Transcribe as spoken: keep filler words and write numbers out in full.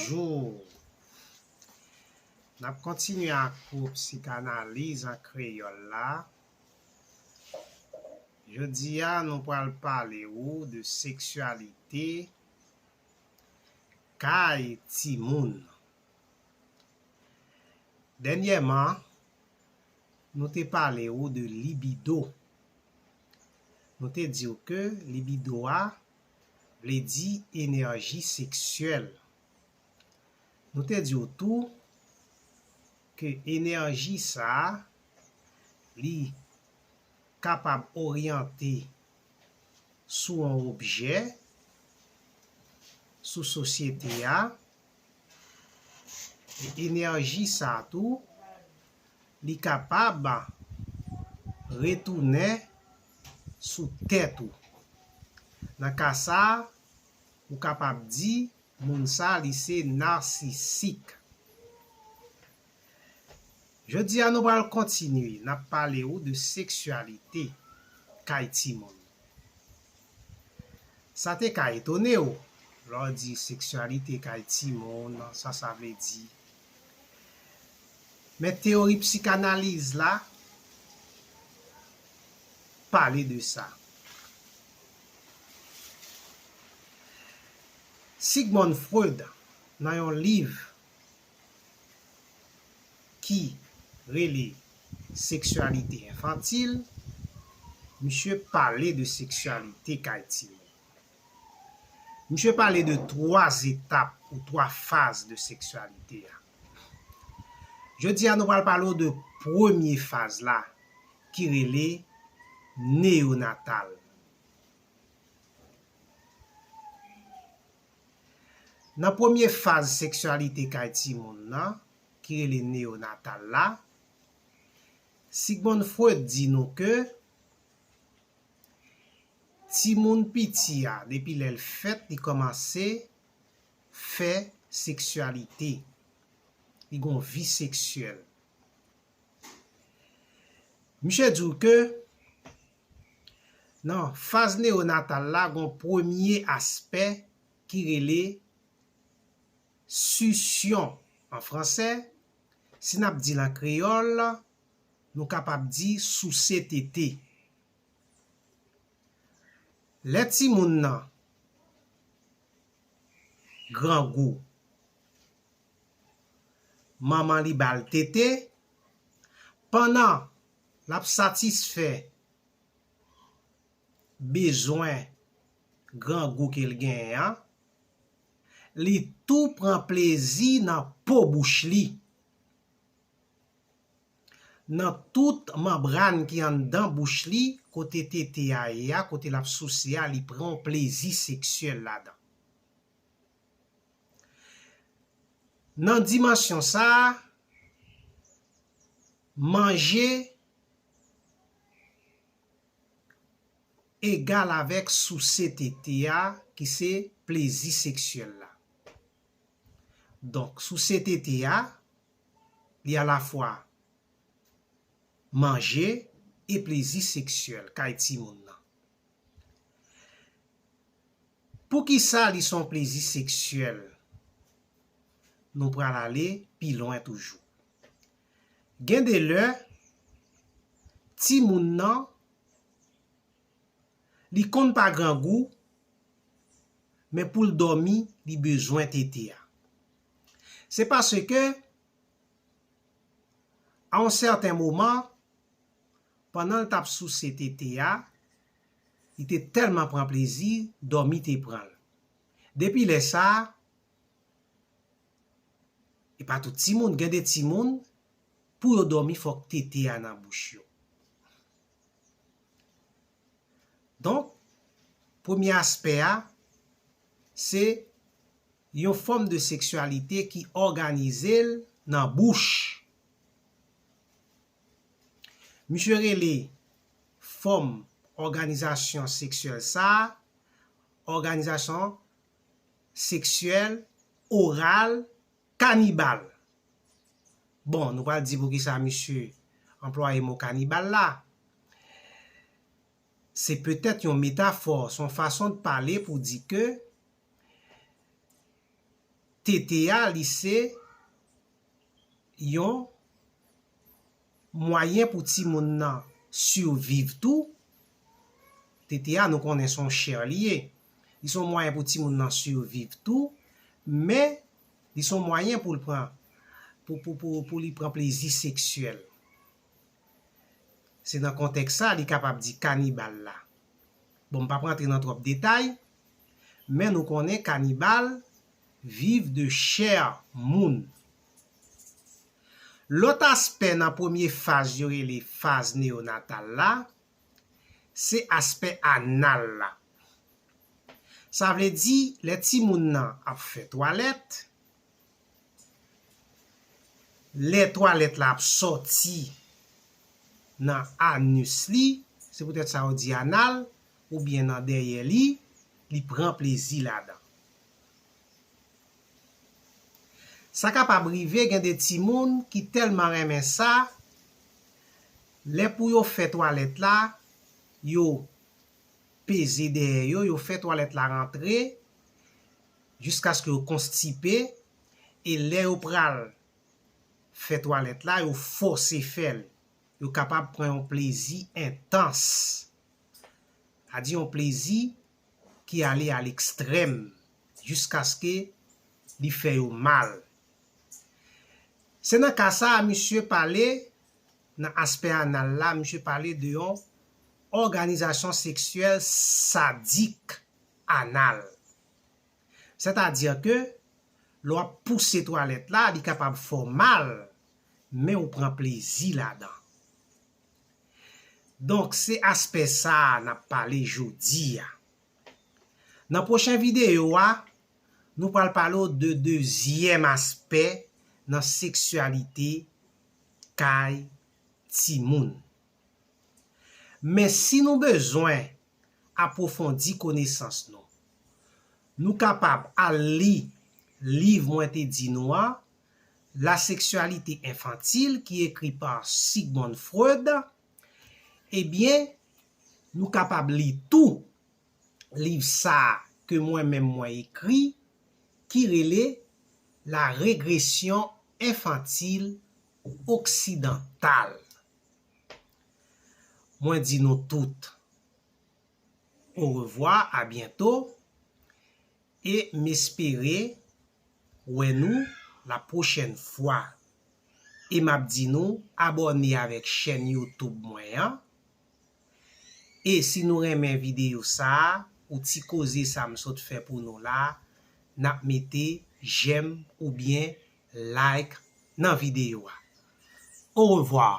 Bonjou. N ap kontinye ak kou psikanaliz an kreyòl la. Jodi a, nou pral pale ou de seksyalite kay timoun. Dènyèman, nou te pale ou de libido. Nou te di w ke libido a vle di enèji seksyèl. Nou te di w tou ke enèji sa a, li kapab oryante sou yon objè, sou sosyete a, e enèji sa a tou, li kapab retounen sou tèt ou. Nan ka sa a, ou kapab di moun sa a li se nasisik. Jodi a, nou pral kontinye, n ap pale ou de seksyalite kay timoun. Sa te ka etone w lè w di seksyalite kay timoun, sa sa vle di. Men teyori psikanaliz la pale de sa. Sigmund Freud, nan yon liv ki rele Seksyalite Enfantil, misye pale de seksyalite kay timoun. Misye pale de twa etap ou twa faz de seksyalite a. Jodi a, nou pral pale w de premye faz la, ki rele neyonatal. Nan premye faz seksyalite kay timoun nan, ki rele neyonatal la, Sigmund Freud di nou ke timoun piti a, depi lè l fèt, li kòmanse fè seksyalite. Li gen yon vi seksyèl. Misye di w ke nan faz neyonatal la, gen yon premye aspè ki rele succion an fransè. Si n ap di l an kreyòl, nou kapab di souse tete. Lè timoun nan grangou, manman li ba l tete, pandan l ap satisfè bezwen grangou ke l genyen an, li tou pran plezi nan po bouch li, nan tout manbràn ki anndan bouch li, kote tete a ye a, kote l ap souse a, li pran yon plezi seksyèl ladan. Nan dimansyon sa a, manje egal avèk souse tete a, ki se plezi seksyèl la. Donk, souse tete a, li alafwa manje e plezi seksyèl kay timoun nan. Poukisa li se yon plezi seksyèl? Nou pral ale pi lwen toujou. Gen de lè, timoun nan, li konn pa grangou, men pou l dòmi, li bezwen tete a. Se paske, a yon sèten moman, pandan l t ap souse tete a, li te tèlman pran plezi, dòmi te pran l. Depi lè sa a, e pa tout timoun, gen de timoun, pou yo dòmi, fòk tete a nan bouch yo. Donk, premye aspè a, se yon fòm de seksyalite ki òganize l nan bouch. Misye rele fòm òganizasyon seksyèl sa a, òganizasyon seksyèl oral kanibal. Bon, nou pral di poukisa misye anplwaye mo kanibal la. Se petèt yon metafò, se yon fason de pale pou di ke Tete a, li se yon mwayen pou timoun nan siviv tou. Tete a, nou konnen se yon chè li ye. Li se yon mwayen pou timoun nan siviv tou, men li se yon mwayen pou l pran, pou, pou, pou, pou li pran plezi seksyèl. Se nan kontèks sa li kapab di kanibal la. Bon, m p ap rantre nan twòp detay, men nou konnen kanibal viv de chè moun. Lòt aspè nan premye faz yo rele faz neyonatal la, se aspè anal la. Sa vle di, lè timoun nan ap fè twalèt, lè twalèt la ap sòti nan anis li, se poutèt sa yo di anal, oubyen nan dèyè li, li pran plezi ladan. Sa kapab rive gen de timoun ki tèlman renmen sa, lè pou yo fè twalèt la, yo peze dèyè yo, yo fè twalèt la rantre, jiskaske yo konstipe, e lè yo pral fè twalèt la, yo fòse fè l. Yo kapab pran yon plezi entans. A di yon plezi ki ale a lekstrèm, jiskaske li fè yo mal. Se nan ka sa a, misye pale, nan aspè anal la, misye pale de yon òganizasyon seksyèl sadik anal. Sètadi ke lè w ap pouse twalèt la, li kapab fè w mal, men ou pran plezi ladan. Donk, se aspè sa a n ap pale jodi a. Nan pwochen videyo a, nou pral pale w de dezyèm aspè nan seksyalite kay timoun. Men si nou bezwen apwofondi konesans nou, nou kapab al li liv mwen te di nou an, La sexualité infantile, ki ekri pa Sigmund Freud, ebyen, nou kapab li tou liv sa a ke mwen menm mwen ekri, ki rele La régression infantile occidentale. Mwen di nou tout, orevwa, a byento, e m espere wè nou la pwochèn fwa. E m ap di nou abòne avèk chèn YouTube mwen an. E si nou renmen videyo sa a, ou ti koze sa m sot fè pou nou la, n ap mete jèm oubyen like nan videyo a. Orevwa!